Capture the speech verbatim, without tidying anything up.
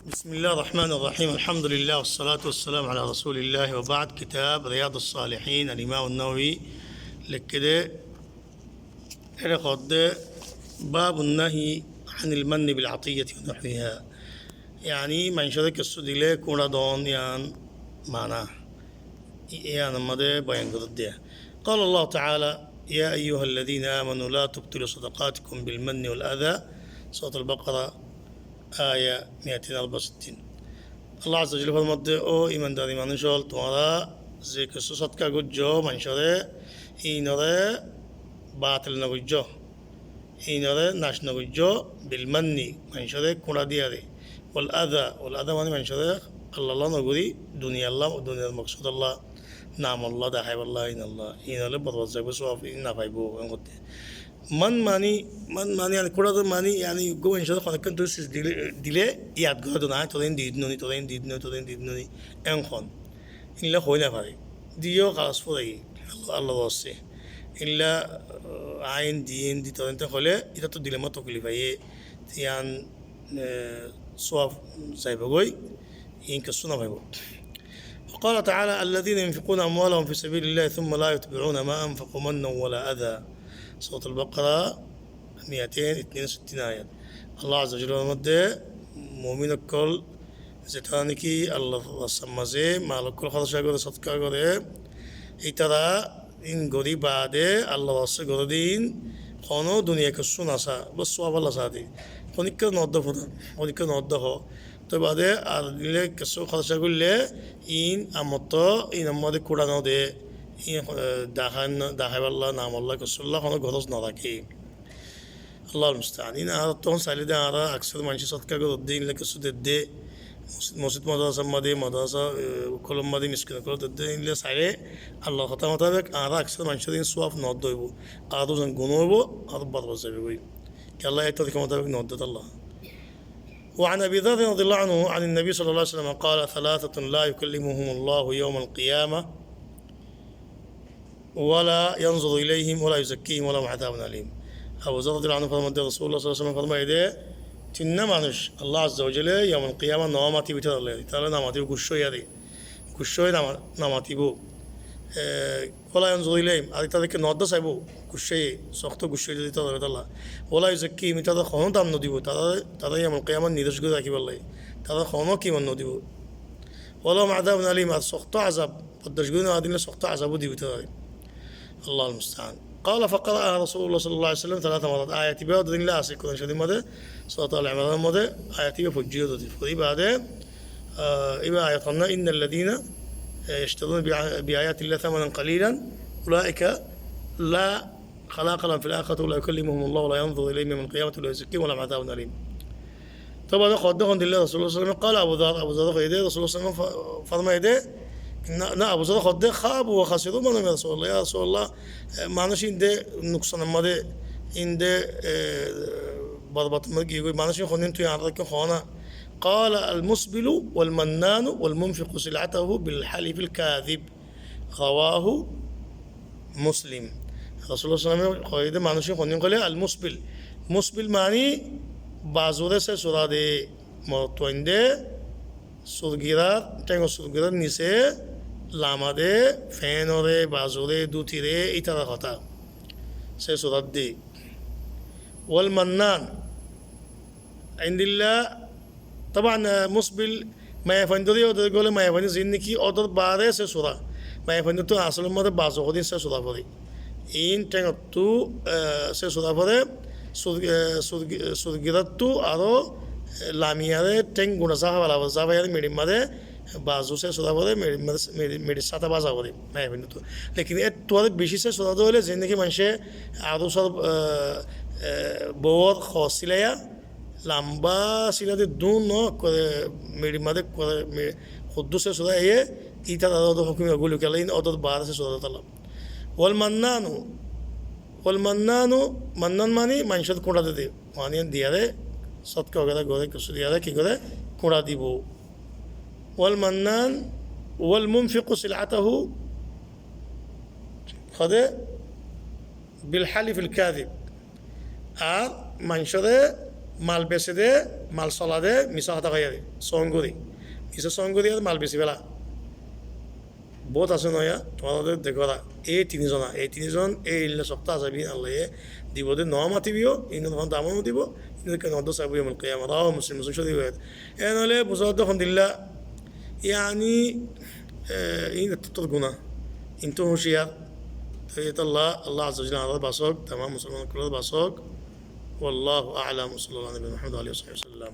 بسم الله الرحمن الرحيم. الحمد لله والصلاة والسلام على رسول الله وبعد. Kitab Riyadus Salihin, al Imam an-Nawawi lekké dé, ére hoódde, باب النهي عن المن بالعطية ونحوها. Yaáni maincóre kessú dilé kúñça don yián mana. Yián or modé boyan gorédde. قال الله تعالى: يا أيها الذين آمنوا لا تبطلوا صدقاتكم بالمن والأذى. Suratul Baqara, aya miyatain arba sittin. Allah Azza wa Jalla formadde, ó imandari manúic ól, tuáñra ze kessú sótka goijjó maincóre, íinoré batil no goijjó. Íinoré nac no goijjó, bil manni, maincóre kúñça diyaré. Wal adha, wal adha mani maincóre Allah Allah no gorí, duniyalla, duniyar moksódolla, namolla, daháibolla, íinolla. Íin óile borbad zaibó, suwab íin no faibó, en gottó. Man mani, man mani, yaáni kúñça don mani, yaáni uggwá maincóre honókkan tui sis dilé, dilé yad gorá don, añí toré íin di diyum ni, toré íin di diyum ni, toré íin di diyum ni, en hon. Ílla hoi no fare. Diyó, halas, fúrai giyé. Allah, Allah waste. Ílla, ah, añí íin di, íin di, toré íin hoilé, ítattú dilé mani toklif aiyé. Te yián, eh, suwab zaibógoi, íin kessú no faibó. وقال تعالى: الذين ينفقون أموالهم في سبيل الله ثم لا يتبعون ما أنفقوا منا ولا أذى. Suratul Baqara, miyatain itnain wa sittin ayat. Allah Azza wa Jalla formadde, mumin ókkol zetará niki Allah rastar mazé mal ókkol hóros goré, sótka goré, ítara íin gorí baade Allah waste goré dé íin, honó duniyai kessú no sa, bos suwab olla sa dé. Honikka no dó fura, honikka no dó hó. Toi baade ar dilé kessú hóros goillé, íin amottó, íin or modé kúñça no dé, íin, eh, dahá-, daháibolla, namolla, kessúlla honó goros no raké. Allahul musta'an. Íin añára tón sailé dé añára aksar maincé sótka gorédde, ílla kessú dedde, mosjid, mosjid madrasar modé, madrasa, eh, ókkolor modé, miskin ókkolore dedde, ílla sailé Allar hotá mutabek añára aksar maincóre íin suwab no dóibo. Aró zan guná óibo, aró borbad zaibógoi. Kiyólla e torika mutabek no dóibo Allah. وعن أبي ذر رضي الله عنه عن النبي صلى الله عليه وسلم قال: ثلاثة لا يكلمهم الله يوم القيامة ولا ينظر إليهم ولا يزكيهم ولهم عذاب أليم. Abu Zar radiyallahu anhu formadde, Rasulullah sallallahu alaihi wasallam formaiyé dé, tinnwá manúic Allah Azza wa Jalla yawmul qiyamah no matibó ítarallá, ítarallá no matibó, guccá óiya dé, guccá ói no ma-, no matibó. Eh, ولا ينظر إليهم, ar ítarallá no dó saibó, guccá ói, sókto guccá ói dé ítarallá. ولا يزكيهم, ítarallá honó dam no dibó, tará, tará yawmul qiyamah niroc gorí rakíbolla, tará honó kimot no dibó. ولهم عذاب أليم, ar sókto azab, bordac gorí no farilé sókto azab ó dibó tará. Allahul musta'an. قال فقرأها رسول الله صلى الله عليه وسلم ثلاث مرات. Ayat ibá dóilla asé Kuran Corif or modé, Surat Al Imran or modé, ayat ibá foijjé dé. Fori baade, ah, ibá ayat hon na, إن الذين يشترون بآ-، بآيات الله ثمنا قليلا أولئك لا خلاق لهم في الآخرة ولا يكلمهم الله ولا ينظر إليهم يوم القيامة ولا يزكيهم ولهم عذاب أليم. Toi baade hoódde hondilla Rasulullah sallallahu alaihi wasallam, قال أبو ذر, Abu Zar hoiyé dé, Rasulullah sallallahu alaihi wasallam fa-, formaiyé dé, na, na, Abu Zar hoódde, خابوا وخسروا من هم يا رسول الله, ya Rasulullah, eh, manúic ín dé nuksan or modé, ín dé, eh, borbad or modé giyói, manúic ín hondilla tui añára ki hoó na. قال: المسبل والمنان والمنفق سلعته بالحلف الكاذب. رواه مسلم. Rasulullah sallallahu alaihi wasallam hoiyé dé manúic ín hondilla hoilé المسبل. Musbil mani bazure sesura dé, morotfuain dé, surgirar, théngor surgirar nise lama dé, fénore, bazure, dutire, ítarar hotá. Sesura dé. والمنان. Endilla, taban, eh, musbil, maiyafuain dóri ódor gólé maiyafuain ziín niki ódor baade sesura. Maiyafuain dóttu asól or modé bazu hodin sesura foré. Iín théngottú, eh, sesura foré, sur-, eh, sur-, surgiráttu aró, eh, lamiyaré théng guna sáfa fela foré, sáfaiyaré miçir modé bazu sesura foré, miçir modé, miçir, miçir sáta baza foré, maiyafuain dóttu. Lekin éttu aró bicí sesura dé óile, ziín niki maincé arúsar, eh, eh, bouwor hoor silaiya, lamba sila de dun no, ekkore miçir modé ekkore mi-, huddu sesura iye, ítar aró ódor hókum guluk ela, iín ódor baade sesura dé tala. والمنان, والمنان, mannan mani maincór kúñça de de, mani diyaré, sótka wagera goré, kessú diyaré, ki goré, kúñça dibou. والمنان والمنفق سلعته, hode, بالحلف الكاذب. Ar maincóre Mal bese de, mal sola de, misá hotá hoiya de, sóngu de. Misá sóngu de, mal besi fela. Bout asé noya, tuáñra de dekó ra. Ei tin zona, ei tin zon, ei illa sokta azabi Allaye dibo de, no matibo, inor hono dam no dibo, inor hono dam no dibo, yomul kiyama. Rawahu Muslim, Muslim shorif riwayat. En óile buzá de hondilla, yani, e, in ettór guna. Intu huciyar. Toh Allah, Allah azza wa jalla añára basók, tamam musolman ókkol basók. والله أعلم، وصلى الله على نبينا محمد وعلى آله وصحبه وسلم.